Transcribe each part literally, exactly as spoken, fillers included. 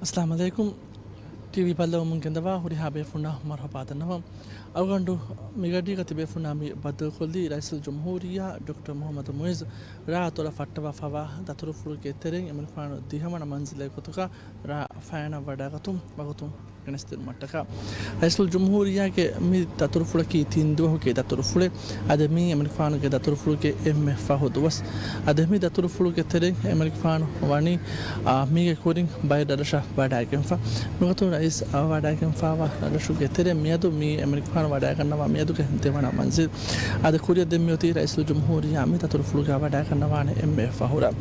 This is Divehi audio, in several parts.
އައްސަލާމު ޢަލައިކުމް. ޓީވީ ބައްލަވަމުން ގެންދަވާ ހުރިހާ ބޭފުންނަށް މަރުޙަބާ ދަންނަވަން. އަޅުގަނޑު މިގަޑީގަ ތިބޭފުންނާ މި ބައްދަލުކޮށްލީ ރައީސުލްޖުމްހޫރިއްޔާ ޑޮކްޓަރ މުޙައްމަދު މުޢިއްޒު ރާ އަތޮޅަށް ފައްޓަވާފައިވާ ދަތުރުފުޅުގެ ތެރެއިން އެމަނިކުފާނު ދިހަވަނަ މަންޒިލެއް ގޮތުގަ ރާ ފައިނަށް ވަޑައިގަތުން ވަގުތުން ގެނެސްދިނުމަށްޓަކާ، ރައީސުލްޖުމްހޫރިއްޔާގެ މި ދަތުރުފުޅަކީ ތިން ދުވަހުގެ ދަތުރުފުޅެއް. އަދި މީ އެމަނިކުފާނުގެ ދަތުރުފުޅުގެ އެންމެ ފަހު ދުވަސް. އަދި މި ދަތުރުފުޅުގެ ތެރެއިން އެމަނިކުފާނު ވަނީ، އާ، މީގެ ކުރިން ބައެއް ރަށްރަށަށް ވަޑައިގެންފަ. މިގޮތުން ރައީސް، އާ، ވަޑައިގެންފާވާ ރަށުގެ ތެރެއިން މިއަދު މީ އެމަނިކުފާނު ވަޑައިގަންނަވާ މިއަދުގެ ދެވަނަ މަންޒިލް. އަދި ކުރިއަށް ދެން މިއޮތީ ރައީސުލްޖުމްހޫރިއްޔާ މި ދަތުރުފުޅުގަ ވަޑައިގަންނަވާނެ އެންމެ ފަހުރަށް.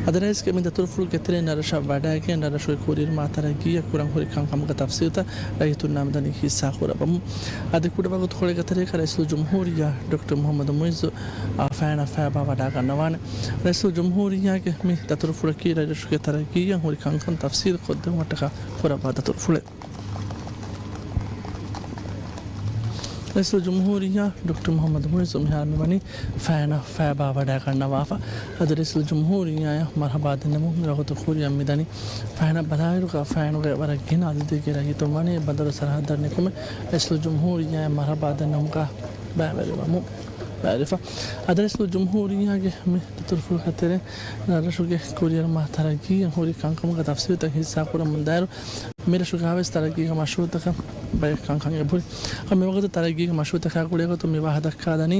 އަދި ރައީސްގެ މި ދަތުރުފުޅުގެ ތެރެއިން ރަށްރަށަށް ވަޑައިގެން ރަށްރަށުގެ ކުރިއެރުމާ ތަރައްގީއަށް ކުރަން ހުރި ކަންކަމުގެ ތަފްސީލްތައް ރައްޔިތުންނާ މިދަނީ ހިއްސާ ކުރައްވަމު. އަދި ކުޑަ ވަގުތުކޮޅެއްގެ ތެރޭގަ ރައީސުލްޖުމްހޫރިއްޔާ ޑޮކްޓަރ މުޙައްމަދު މުޢިއްޒު އާ ފައިނަށް ފައިބާ ވަޑައިގަންނަވާނެ. ރައީސުލްޖުމްހޫރިއްޔާގެ މި ދަތުރުފުޅަކީ ރަށްރަށުގެ ތަރައްގީއަށް ހުރި ކަންކަން ތަފްސީލް ކޮށްދެއްވުމަށްޓަކާ ކުރައްވާ ދަތުރުފުޅެއް. ރައީސުލްޖުމްހޫރިއްޔާ ޑޮކްޓަރ މުޙައްމަދު މުޢިއްޒު މިހާރު މިވަނީ ފައިނަށް ފައިބާ ވަޑައިގަންނަވާފަ. އަދި ރައީސުލްޖުމްހޫރިއްޔާއަށް މަރުޙަބާ ދެންނެވުން މިވަގުތު ކުރިއަށް މިދަނީ. ފައިނަށް ބަލާއިރުގަ ފައިނުގެ ވަރަށް ގިނަ އަދަދެއްގެ ރައްޔިތުން ވަނީ ބަނދަރު ސަރަހައްދަށް ނިކުމެ ރައީސުލްޖުމްހޫރިއްޔާއަށް މަރުޙަބާ ދެންނެވުމުގަ ބައިވެރިވަމުން ބައިވެރިވެފަ. އަދި ރައީސުލްޖުމްހޫރިއްޔާގެ މި ދަތުރުފުޅުގެ ތެރެއިން ރަށްރަށުގެ ކުރިއެރުމާ ތަރައްގީއަށް ހުރި ކަންކަމުގެ ތަފްސީލްތައް ހިއްސާ ކުރަމުންދާއިރު، މިރަށުގަވެސް ތަރައްގީގެ މަޝްރޫޢުތަކަށް ބައެއް ކަންކަން އެބަހުރި. މިވަގުތު ތަރައްގީގެ މަޝްރޫޢުތަކާ ގުޅޭގޮތުން މި ވާހަކަ ދައްކާދަނީ،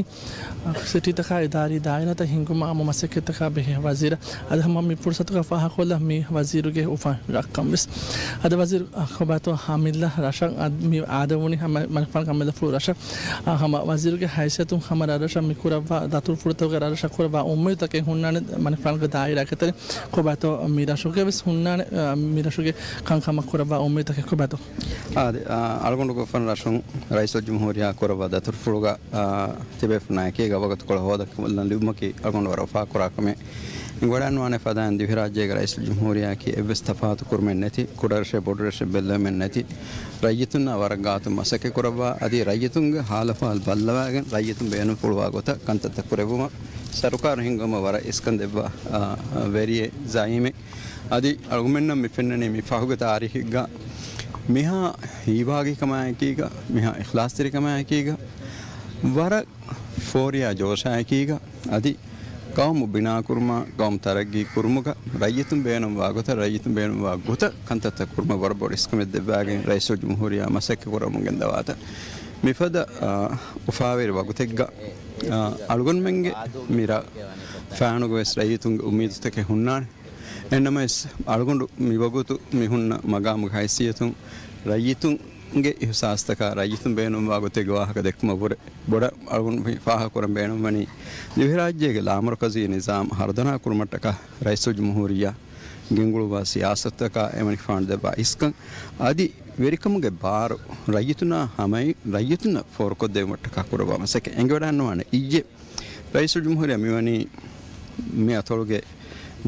ސިޓީތަކާ އިދާރީ ދާއިރާތައް ހިންގުމަށް އާއްމު މަސައްކަތްތަކާ ބެހޭ ވަޒީރަށް. އަދި ހަމަ މި ފުރުސަތުގަ ފާހަގަކޮށްލަން މި ވަޒީރުގެ އުފަން ރަށްކަން ވެސް. އަދި ވަޒީރު ކޮބާތޯ އަމިއްލަ ރަށަށް އަދި މި އާދެވުނީ ހަމަ މަނިކުފާނު ކަންމެލިފުޅު ރަށަށް. އާ، ހަމަ ވަޒީރުގެ ހައިސިއްޔަތުން ހަމަ ރަށްރަށަށް މި ކުރައްވާ ދަތުރުފުޅުތަކުގެ ރަށްރަށަށް ކުރައްވާ އުއްމީދުތަކެއް ހުންނާނެ މަނިކުފާނުގެ ދާއިރާގެ ތެރެއިން. ކޮބާތޯ މި ރަށުގެ ވެސް ހުންނާނެ، އާ، މި ރަށުގެ ކަންކަމަށް ކުރައްވާ އުއްމީދުތަކެއް ކޮބާތޯ؟ އާދެ، އާ، އަޅުގަނޑުގެ އުފަން ރަށުން ރައީސުލްޖުމްހޫރިއްޔާ ކުރައްވާ ދަތުރުފުޅުގަ، އާ، ތިބޭފުނާ އެކީގަ ވަގުތުކޮޅަށް ހޯދަކަން ލިބުމަކީ އަޅުގަނޑު ވަރަށް އުފާކުރާ ކަމެއް. އިނގިވަޑައިންނަވާނެ ފަދައިން ދިވެހިރާއްޖޭގެ ރައީސުލްޖުމްހޫރިއްޔާއަކީ އެއްވެސް ތަފާތު ކުރުމެއް ނެތި، ކުޑަރަށެއް ބޮޑުރަށެއް ބެއްލެވުމެއް ނެތި، ރައްޔިތުންނާ ވަރަށް ގާތުން މަސައްކަތް ކުރައްވާ، އަދި ރައްޔިތުންގެ ހާލު އަހްވާލު ބައްލަވާގެން ރައްޔިތުން ބޭނުންފުޅުވާ ގޮތަށް ކަންތައްތައް ކުރެއްވުމަށް ސަރުކާރު ހިންގުމަށް ވަރަށް އިސްކަން ދެއްވާ، އާ، ވެރިއެއް، ޒައީމެއް. އަދި އަޅުގަނޑުމެންނަށް މި ފެންނަނީ މި ފަހުގެ ތާރީޚެއްގަ މިހާ ހީވާގިކަމާއެކީގަ، މިހާ އިޚްލާޞްތެރިކަމާއެކީގަ، ވަރަށް ފޯރިޔާ ޖޯޝާއެކީގަ، އަދި ގައުމު ބިނާކުރުމާ، ގައުމު ތަރައްގީ ކުރުމުގަ ރައްޔިތުން ބޭނުންވާ ގޮތަށް، ރައްޔިތުން ބޭނުންވާ ގޮތަށް ކަންތައްތައް ކުރުމަށް ވަރަށް ބޮޑު އިސްކަމެއް ދެއްވާގެން ރައީސުލްޖުމްހޫރިއްޔާ މަސައްކަތް ކުރަމުން ގެންދަވާތަން. މިފަދަ، އާ، އުފާވެރި ވަގުތެއްގަ، އާ، އަޅުގަނޑުމެންގެ މި ރަށް ފާނުގަވެސް ރައްޔިތުންގެ އުއްމީދުތަކެއް ހުންނާނެ. އެހެންނަމަވެސް، އަޅުގަނޑު މިވަގުތު މި ހުންނަ މަގާމުގެ ހައިސިއްޔަތުން ރައްޔިތުންގެ އިހުސާސްތަކާ، ރައްޔިތުން ބޭނުންވާ ގޮތެއްގެ ވާހަކަ ދެއްކުމަށްވުރެ، ބޮޑަށް އަޅުގަނޑު މި ފާހަގަކުރަން ބޭނުންވަނީ، ދިވެހިރާއްޖޭގެ ލާމަރުކަޒީ ނިޒާމް ހަރުދަނާ ކުރުމަށްޓަކާ ރައީސުލްޖުމްހޫރިއްޔާ ގެންގުޅުއްވާ ސިޔާސަތުތަކާ އެމަނިކުފާނު ދެއްވާ އިސްކަން އަދި ވެރިކަމުގެ ބާރު ރައްޔިތުންނާ ހަމައިން ރައްޔިތުންނަށް ފޯރުކޮށްދެވުމަށްޓަކާ ކުރައްވާ މަސައްކަތް އެނގިވަޑައިންނަވާނެ. އިއްޔެ ރައީސުލްޖުމްހޫރިއްޔާ މިވަނީ މި އަތޮޅުގެ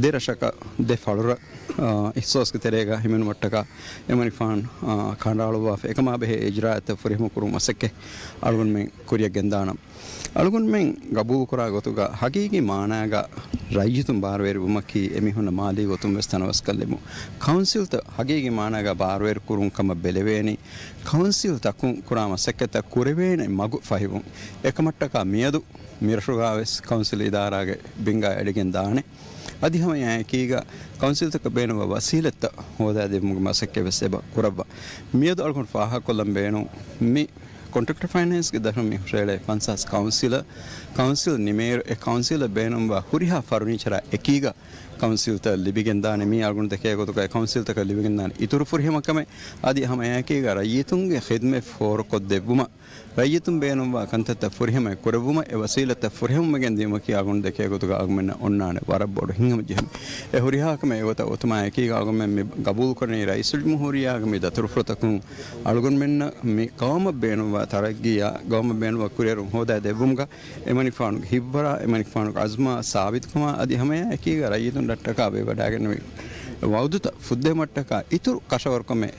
ދެ ރަށަކަށް ދެ ފަޅުރަށް، އާ، އިހްސޯސްގެ ތެރޭގަ ހިމެނުމަށްޓަކާ އެމަނިކުފާނު، އާ، ކަނޑައަޅުއްވާފަ އެކަމާ ބެހޭ އިޖްރާއަތްތައް ފުރިހަމަ ކުރުމުގެ މަސައްކަތް އަޅުގަނޑުމެން ކުރިއަށް ގެންދާނަން. އަޅުގަނޑުމެން ގަބޫލުކުރާ ގޮތުގަ ހަގީގީ މާނާގަ ރައްޔިތުން ބާރުވެރިވުމަކީ އެމީހުންނަށް މާލީ ގޮތުން ވެސް ތަނަވަސްކަން ލިބުން. ކައުންސިލްތައް ހަގީގީ މާނާގަ ބާރުވެރި ކުރުން ކަމަށް ބެލެވޭނީ، ކައުންސިލްތަކުން ކުރާ މަސައްކަތްތައް ކުރެވޭނެ މަގު ފަހިވުން. އެކަމަށްޓަކާ މިއަދު މިރަށުގަވެސް ކައުންސިލް އިދާރާގެ ބިންގާ އެޅިގެން ދާނެ. އަދި ހަމަ އެއާއެކީގަ ކައުންސިލްތަކަށް ބޭނުންވާ ވަސީލަތްތައް ހޯދާދެއްވުމުގެ މަސައްކަތް ވެސް އެބަ ކުރައްވާ. މިއަދު އަޅުގަނޑު ފާހަގަކޮށްލަން ބޭނުން މި ކޮންޓްރެކްޓަރ ފައިނޭންސްގެ ދަށުން މި ހުށައެޅޭ ފަންސާސް ކައުންސިލަށް، ކައުންސިލް ނިމޭއިރު އެ ކައުންސިލަށް ބޭނުންވާ ހުރިހާ ފަރުނީޗަރާ އެކީގަ ކައުންސިލްތައް ލިބިގެންދާނެ. މީ އަޅުގަނޑު ދެކޭ ގޮތުގައި ކައުންސިލްތަކަށް ލިބިގެންދާނެ އިތުރު ފުރިހަމަކަމެއް. އަދި ހަމައެއާއެކީގަ ރައްޔިތުންގެ ޚިދްމަތް ފޯރުކޮށްދެއްވުމަށް، ރައްޔިތުން ބޭނުންވާ ކަންތައްތައް ފުރިހަމައެއް ކުރެއްވުމަށް އެ ވަސީލަތްތައް ފުރިހަމަ ވެގެން ދިޔުމަކީ އަޅުގަނޑު ދެކޭ ގޮތުގަ އަޅުގަނޑުމެންނަށް އޮންނާނެ ވަރަށް ބޮޑު ހިތްހަމަޖެހުމެއް. އެ ހުރިހާ ކަމެއް އެގޮތަށް އޮތުމާއެކީގަ އަޅުގަނޑުމެން މި ގަބޫލުކުރަނީ ރައީސުލްޖުމްހޫރިއްޔާގެ މި ދަތުރުފުޅުތަކުން އަޅުގަނޑުމެންނަށް މި ޤައުމަށް ބޭނުންވާ ތަރައްގީއާ، ޤައުމަށް ބޭނުންވާ ކުރިއެރުން ހޯދާ ދެއްވުމުގަ އެމަނިކުފާނުގެ ހިތްވަރާ، އެމަނިކުފާނުގެ ޢަޒްމާ ސާބިތުކަމާ އަދި ހަމައެއާއެކީގަ ރައްޔިތުންނަށްޓަކާ ވެވަޑައިގެންނެވި ވަޢުދުތައް ފުއްދެވުމަށްޓަކާ އިތުރު ކަށަވަރުކަމެއް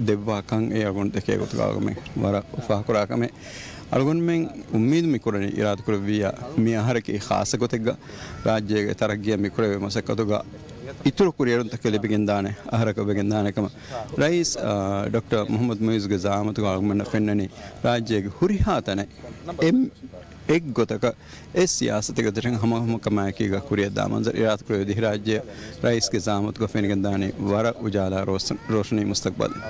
ދެއްވާކަން އެ އަޅުގަނޑު ދެކޭ ގޮތުގަ އަޅުގަނޑުމެން ވަރަށް އުފާކުރާ ކަމެއް. އަޅުގަނޑުމެން އުއްމީދު މި ކުރަނީ އިރާދަކުރެއްވިއްޔާ މި އަހަރަކީ ޚާއްޞަ ގޮތެއްގަ ރާއްޖޭގެ ތަރައްގީއަށް މި ކުރެވޭ މަސައްކަތުގަ އިތުރު ކުރިއެރުންތަކެއް ލިބިގެންދާނެ އަހަރަކަށް ވެގެންދާނެ ކަމަށް ރައީސް، އާ، ޑޮކްޓަރ މުޙައްމަދު މުޢިއްޒުގެ ޒަޢާމަތުގަ އަޅުގަނޑަށް ފެންނަނީ ރާއްޖޭގެ ހުރިހާ ތަނެއް އެ އެއްގޮތަކަށް އެ ސިޔާސަތުގެ ތެރެއިން ހަމަހަމަކަމާއެކީގަ ކުރިއަށްދާ މަންޒަރު އިރާދަކުރެއްވި ދިވެހިރާއްޖެ ރައީސްގެ ޒަޢާމަތުގަ ފެނިގެންދާނީ ވަރަށް އުޖާލާ ރޯޝަ-، ރޯޝަނީ މުސްތަޤްބަލެއް.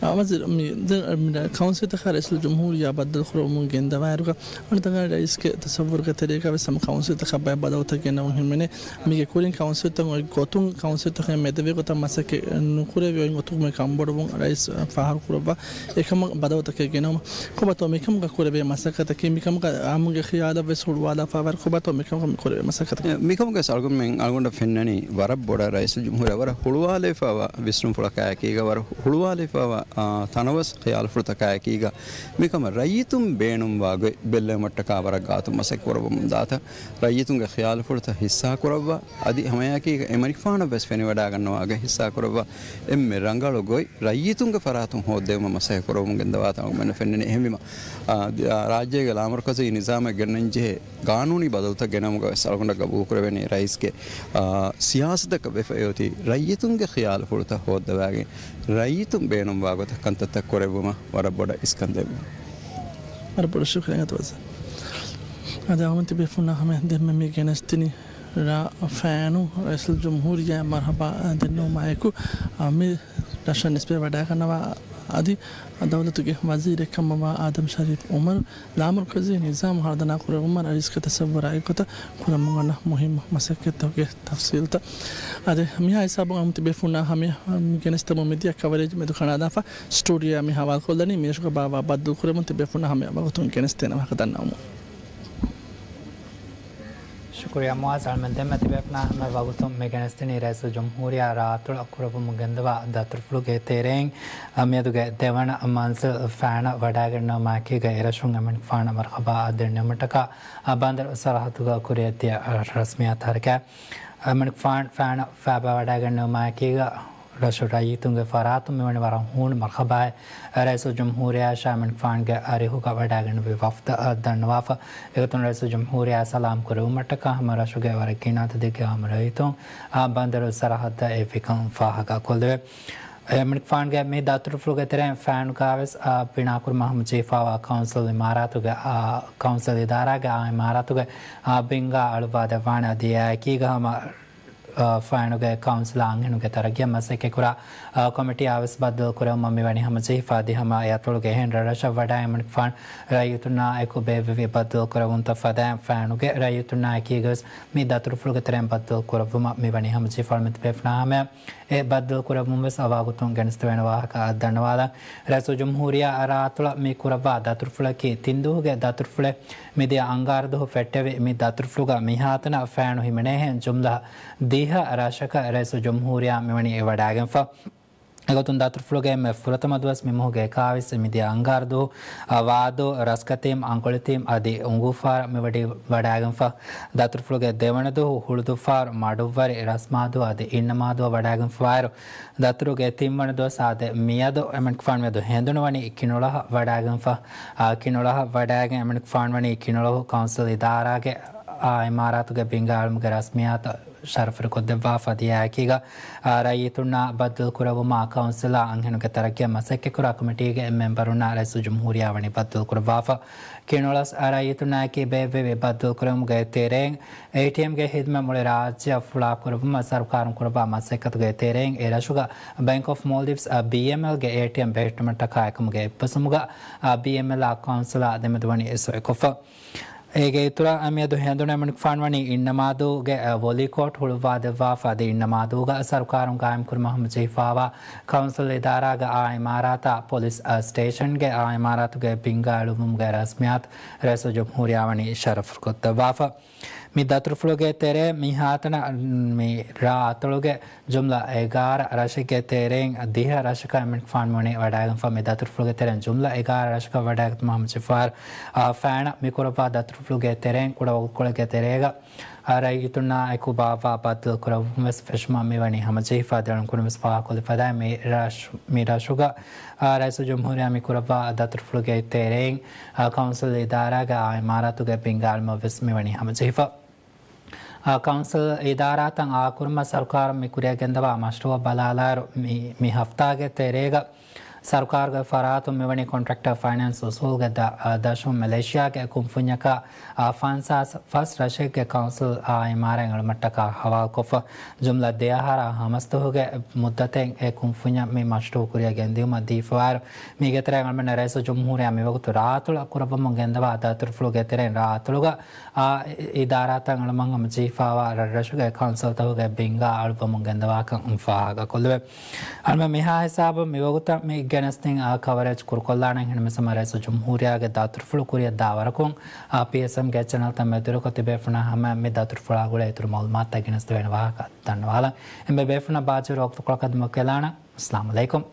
އަ، ވަޒީރު، މި ދެ-، މި ކައުންސިލްތަކާ ރައީސުލްޖުމްހޫރިއްޔާ ބައްދަލުކުރަމުން ގެންދަވާއިރުގަ، އަޅުތަނގާ ރައީސްގެ ތަޞައްވުރުގެ ތެރޭގަ ވެސް ހަމަ ކައުންސިލްތަކަށް ބައެއް ބަދަލުތައް ގެނައުން ހިމެނޭ. މީގެ ކުރިން ކައުންސިލްތައް އޮތް ގޮތުން ކައުންސިލްތަކަށް މެދުވި ގޮތަށް މަސައްކަތް ނުކުރެވި އޮތް ގޮތުގެ ކަންބޮޑުވުން ރައީސް ފާހަގަކުރައްވާ. އެކަމަށް ބަދަލުތަކެއް ގެނައުމަށް ކޮބާތޯ މިކަމުގަ ކުރެވޭ މަސައްކަތަކީ؟ މިކަމުގަ އާއްމުގެ ޚިޔާލަށް ވެސް ހުޅުވާލާފަވާ ކޮބާތޯ މިކަމުގަ މި ކުރެވޭ މަސައްކަތަކީ؟ މިކަމުގަ އަޅުގަނޑުމެން އަޅުގަނޑަށް ފެންނަނީ ވަރަށް ބޮޑަށް ރައީސުލްޖުމްހޫރިއްޔާ ވަރަށް ހުޅުވާލެވިފައިވާ ވިސްނުންފުޅަކާއެކީގަ ވަރަށް ހުޅުވާލެވިފައިވާ، އާ، ތަނަވަސް ޚިޔާލުފުޅުތަކާއެކީގަ މިކަމަށް ރައްޔިތުން ބޭނުންވާ ގޮތް ބެއްލެވުމަށްޓަކާ ވަރަށް ގާތުން މަސައްކަތް ކުރައްވަމުން ދާތަން. ރައްޔިތުންގެ ޚިޔާލުފުޅުތައް ހިއްސާކުރައްވާ، އަދި ހަމައެކީގަ އެމަނިކުފާނަށް ވެސް ފެނިވަޑައިގަންނަވާ ގޮތް ހިއްސާކުރައްވާ އެންމެ ރަނގަޅު ގޮތް ރައްޔިތުންގެ ފަރާތުން ހޯއްދެވުމަށް މަސައްކަތް ކުރައްވަމުން ގެންދަވާތަން އަޅުގަނޑުމެން ފެންނަނީ. އެހެންވީމަ، އާ، ދި-، އާ، ރާއްޖޭގެ ލާމަރުކަޒީ ނިޒާމަށް ގެންނަންޖެހޭ ގާނޫނީ ބަދަލުތައް ގެނައުމުގަ ވެސް އަޅުގަނޑަށް ގަބޫލުކުރެވެނީ ރައީސްގެ، އާ، ސިޔާސަތަކަށް ވެފައި އޮތީ ރައްޔިތުންގެ ޚިޔާލުފުޅުތައް ހޯއްދަވާގެން ރައްޔިތުން ބޭނުންވާ ގޮތަށް ކަންތައްތައް ކުރެއްވުމަށް ވަރަށް ބޮޑަށް އިސްކަން ދެއްވުން. ވަރަށް ބޮޑަށް ޝުކުރިއްޔާ އަތޮޅު ވަޒީރު. އަދި އަޅުގަނޑު ތިބޭފުޅުންނާ ހަމަޔަށް ދެންމެ މި ގެނެސްދިނީ ރ-، ފައިނު ރައީސުލްޖުމްހޫރިއްޔާ މަރުޙަބާ ދެންނެވުމާއެކު، އަ، މި ރަށަށް ނިސްބަތް ވަޑައިގަންނަވާ އަދި ދައުލަތުގެ ވަޒީރެއް ކަމަށްވާ އާދަމް ޝަރީފް އުމަރު ލާމަރުކަޒީ ނިޒާމު ހަރުދަނާ ކުރެއްވުމަށް ރައީސްގެ ތަޞައްވުރާ އެއްގޮތަށް ކުރަމުން އަންނަ މުހިއްމު މަސައްކަތްތަކުގެ ތަފްސީލުތައް. އަދި މިހާ ހިސާބުން އަޅުގަނޑު ތިބޭފުޅުންނާ ހަމަޔަށް މި ގެނެސްދެމުން މިދިޔަ ކަވަރޭޖް މެދު ކަނޑާލާފަ. ސްޓޫޑިއޯއާ މި ހަވާލުކޮށްލަނީ މިރަށުގަ ބާއްވާ ބައްދަލުކުރެއްވުން ތިބޭފުޅުންނާ ހަމަޔަށް ވަގުތުން ގެނެސްދޭނެ ވާހަކަ ދަންނަވަމުން. ޝުކުރިއްޔާ މުޢާޒް. އަޅުމެން ދެންމެ ތިބޭފުޅުންނާ ހަމަ ވަގުތުން މި ގެނެސްދިނީ ރައީސުލްޖުމްހޫރިއްޔާ ރާއަތޮޅަށް ކުރައްވަމުން ގެންދަވާ ދަތުރުފުޅުގެ ތެރެއިން، އަ، މިއަދުގެ ދެވަނަ މަންޒިލް ފައިނަށް ވަޑައިގެންނެވުމާއެކީގަ އެރަށުން އެމަނިކުފާނަށް މަރުޙަބާ ދެންނެވުމަށްޓަކާ، އަ، ބަނދަރު ސަރަހައްދުގަ ކުރިއަށްދިޔަ ރަސްމިއްޔާތު ހަރަކާތް. އެމަނިކުފާނު ފައިނަށް ފައިބާ ވަޑައިގެންނެވުމާއެކީގަ ރަށު ރައްޔިތުންގެ ފަރާތުން މިވަނީ ވަރަށް ހޫނު މަރުޙަބާއެއް. ރައީސުލްޖުމްހޫރިއްޔާއަށާ އެމަނިކުފާނުގެ އަރިހުގަ ވަޑައިގެންނެވި ވަފްދަށް ދަންނަވާފަ. އެގޮތުން ރައީސުލްޖުމްހޫރިއްޔާ ސަލާމް ކުރެވުމަށްޓަކާ ހަމަ ރަށުގެ ވަރަށް ގިނަ އަދަދެއްގެ ހަމަ ރައްޔިތުން، އާ، ބަނދަރު ސަރަހައްދަށް އެއްވިކަން ފާހަގަކޮށްލެވޭ. އެމަނިކުފާނުގެ މި ދަތުރުފުޅުގެ ތެރެއިން ފައިނުގަ ވެސް، އާ، ބިނާކުރުމަށް ހަމަޖެހިފައިވާ ކައުންސިލް އިމާރާތުގެ، އާ، ކައުންސިލް އިދާރާގެ އާ އިމާރާތުގެ، އާ، ބިންގާ އަޅުއްވާ ދެއްވާނެ. އަދި އެއާއެކީގަ ހަމަ އާ، ފައިނުގެ ކައުންސިލާ އަންހެނުންގެ ތަރައްގީއަށް މަސައްކަތްކުރާ، އާ، ކޮމިޓީއާ ވެސް ބައްދަލު ކުރެވުމަށް މިވަނީ ހަމަޖެހިފަ. އަދި ހަމަ އެ އަތޮޅުގެ އެހެން ރަށްރަށަށް ވަޑައި އެމަނިކުފާނު ރައްޔިތުންނާ އެކު ބޭއްވެވި ބައްދަލު ކުރެވުންތައް ފަދައިން ފައިނުގެ ރައްޔިތުންނާ އެކީގަވެސް މި ދަތުރުފުޅުގެ ތެރެއިން ބައްދަލު ކުރެއްވުމަށް މިވަނީ ހަމަޖެހިފަ. އަޅުމެން ތިބޭފުޅުންނާ ހަމަޔަށް އެ ބައްދަލު ކުރެއްވުން ވެސް އަވާގޮތުން ގެނެސްދެވޭނެ ވާހަކަ ދަންނަވާލަން. ރައީސުލްޖުމްހޫރިއްޔާ ރާއަތޮޅަށް މި ކުރައްވާ ދަތުރުފުޅަކީ ތިން ދުވަހުގެ ދަތުރުފުޅެއް. މިދިޔަ އަންގާރަ ދުވަހު ފެއްޓެވި މި ދަތުރުފުޅުގަ މިހާތަނަށް ފައިނު ހިމެނޭހެން ޖުމްލަ ދިހަ ރަށަކަށް ރައީސުލްޖުމްހޫރިއްޔާ މިވަނީ ވަޑައިގެންފަ. އެގޮތުން ދަތުރުފުޅުގެ އެންމެ ފުރަތަމަ ދުވަސް މި މަހުގެ އެކާވީސް މިދިޔަ އަންގާރަ ދުވަހު، އަ، ވާދޫ، ރަސްކަތީމް، އަނގޮޅިތީމް އަދި އުނގޫފާރަ މިވަޑި ވަޑައިގެންފަ. ދަތުރުފުޅުގެ ދެވަނަ ދުވަހު ހުޅުދުއްފާރު، މަޑުއްވަރި، ރަސްމާދޫ އަދި އިންނަމާދޫ ވަޑައިގެންފަވާއިރު، ދަތުރުގެ ތިންވަނަ ދުވަސް އާދެ މިއަދު އެމަނިކުފާނު މިއަދު ހެނދުނުވަނީ ކިނޮޅަހަށް ވަޑައިގެންފަ. އާ، ކިނޮޅަހަށް ވަޑައިގެން އެމަނިކުފާނު ވަނީ ކިނޮޅަހު ކައުންސިލް އިދާރާގެ އާ އިމާރާތުގެ ބިންގާ އިލްމުގެ ރަސްމިއްޔާތު ޝަރަފުވެރިކޮށްދެއްވާފަ. އަދި އެއާއެކީގަ، އާ، ރައްޔިތުންނާ ބައްދަލުކުރެއްވުމާ ކައުންސިލާ އަންހެނުންގެ ތަރައްގީއަށް މަސައްކަތްކުރާ ކޮމިޓީގެ މެމްބަރުންނާ ރައީސުލްޖުމްހޫރިއްޔާ ވަނީ ބައްދަލުކުރައްވާފަ. ކިނޮޅަސް ރައްޔިތުންނާއެކީ ބޭއްވެވި ބައްދަލުކުރެއްވުމުގެ ތެރެއިން އޭޓީއެމްގެ ހިދުމަތް މުޅި ރާއްޖެއަށް ފުޅާކުރެއްވުމަށް ސަރުކާރުން ކުރައްވާ މަސައްކަތުގެ ތެރެއިން އެ ރަށުގަ ބޭންކް އޮފް މޯލްޑިވްސް، އާ، ބީއެމްއެލްގެ އޭޓީއެމް ބެހެއްޓުމަށްޓަކާ އެކަމުގެ އެއްބަސްވުމުގަ، އާ، ބީއެމްއެލްއާ ކައުންސިލާ ދެމެދުވަނީ އިސްވެކޮށްފަ. އޭގެ އިތުރަށް މިއަދު ހެނދުނު އެމަނިކުފާނު ވަނީ އިންނަމާދޫގެ ވޮލީ ކޯޓް ހުޅުއްވާދެއްވާފަ. އަދި އިންނަމާދޫގަ ސަރުކާރުން ގާއިމްކުރުމަށް ހަމަޖެހިފައިވާ ކައުންސިލް އިދާރާގެ އާ އިމާރާތާ ޕޮލިސް ސްޓޭޝަންގެ އާ އިމާރާތުގެ ބިންގާ އެޅުއްވުމުގެ ރަސްމިއްޔާތު ރައީސުލްޖުމްހޫރިއްޔާ ވަނީ ޝަރަފުވެރިކޮށްދެއްވާފަ. މި ދަތުރުފުޅުގެ ތެރޭ މިހާތަނަށް މި ރާ އަތޮޅުގެ ޖުމްލަ އެގާރަ ރަށެއްގެ ތެރެއިން ދިހަ ރަށަކަށް އެމަނިކުފާނު ވަނީ ވަޑައިގެންފަ. މި ދަތުރުފުޅުގެ ތެރެއިން ޖުމްލަ އެގާރަ ރަށަކަށް ވަޑައިގަތުމަށް ހަމަޖެހިފައިވާ ފައިނަށް މި ކުރައްވާ ދަތުރުފުޅުގެ ތެރެއިން ކުޑަ ވަގުތުކޮޅެއްގެ ތެރޭގަ ރައްޔިތުންނާ އެކު ބާއްވާ ބައްދަލުކުރެއްވުން ވެސް ފެށުމަށް މިވަނީ ހަމަޖެހިފަ. އަދި އަޅުން ކުރިން ވެސް ފާހަގަކޮށްލި ފަދައިން މި ރަށް، މި ރަށުގަ ރައީސުލްޖުމްހޫރިއްޔާ މި ކުރައްވާ ދަތުރުފުޅުގެ ތެރެއިން ކައުންސިލް އިދާރާގެ އާ އިމާރާތުގެ ބިންގާ އެޅުމަށް ވެސް މިވަނީ ހަމަޖެހިފަ. އާ، ކައުންސިލް އިދާރާތައް އާކުރުމަށް ސަރުކާރުން މި ކުރިއަށް ގެންދަވާ މަޝްރޫއަށް ބަލާލާއިރު، މި، މި ހަފްތާގެ ތެރޭގަ ސަރުކާރުގެ ފަރާތުން މިވަނީ ކޮންޓްރެކްޓަރ ފައިނޭންސް އުސޫލުގެ ދަށުން މެލޭޝިޔާގެ ކުންފުންޏަކަށް އާ ފަންސާސް ފަސް ރަށެއްގެ ކައުންސިލް އާ އިމާރާތް އެޅުމަށްޓަކާ ހަވާލުކޮށްފަ، ޖުމްލަ ދެއަހަރާ ހަމަސްދުވަހުގެ މުއްދަތެއް އެ ކުންފުންޏަށް މި މަޝްރޫއު ކުރިއަށް ގެންދިއުމަށް ދީފަވާއިރު، މީގެ ތެރެއިން އަޅުމެންނަށް ރައީސުލްޖުމްހޫރިއްޔާ މިވަގުތު ރާއަތޮޅަށް ކުރައްވަމުން ގެންދަވާ ދަތުރުފުޅުގެ ތެރެއިން ރާއަތޮޅުގަ އާ އިދާރާތައް އަޅުމަށް ހަމަޖެހިފައިވާ ރަށްރަށުގެ ކައުންސިލްތަކުގެ ބިންގާ އަޅުއްވަމުން ގެންދަވާކަން ފާހަގަކޮށްލެވޭ. އަޅުމެން މިހާ ހިސާބުން މިވަގުތަށް މި ގެނެސްދިން އާ ކަވަރޭޖް ކުރުކޮށްލާނެ. އެހެންވެސް ހަމަ ރައީސުލްޖުމްހޫރިއްޔާގެ ދަތުރުފުޅު ކުރިއަށް ދާވަރަކުން އާ ޕީއެސްއެމްގެ ޗެނަލްތައް މެދުވެރިކޮށް ތިބޭފުޅުންނާ ހަމަ މި ދަތުރުފުޅާ ގުޅޭ އިތުރު މައުލޫމާތުތައް ގެނެސްދެވޭނެ ވާހަކަ ދަންނަވާލަން. އެންމެ ބޭފުޅުންނަށް ބާއްޖަވެރި ވަގުތުކޮޅަކަށް ދިމަކޮށް ލާނަން. އައްސަލާމު ޢަލައިކުމް.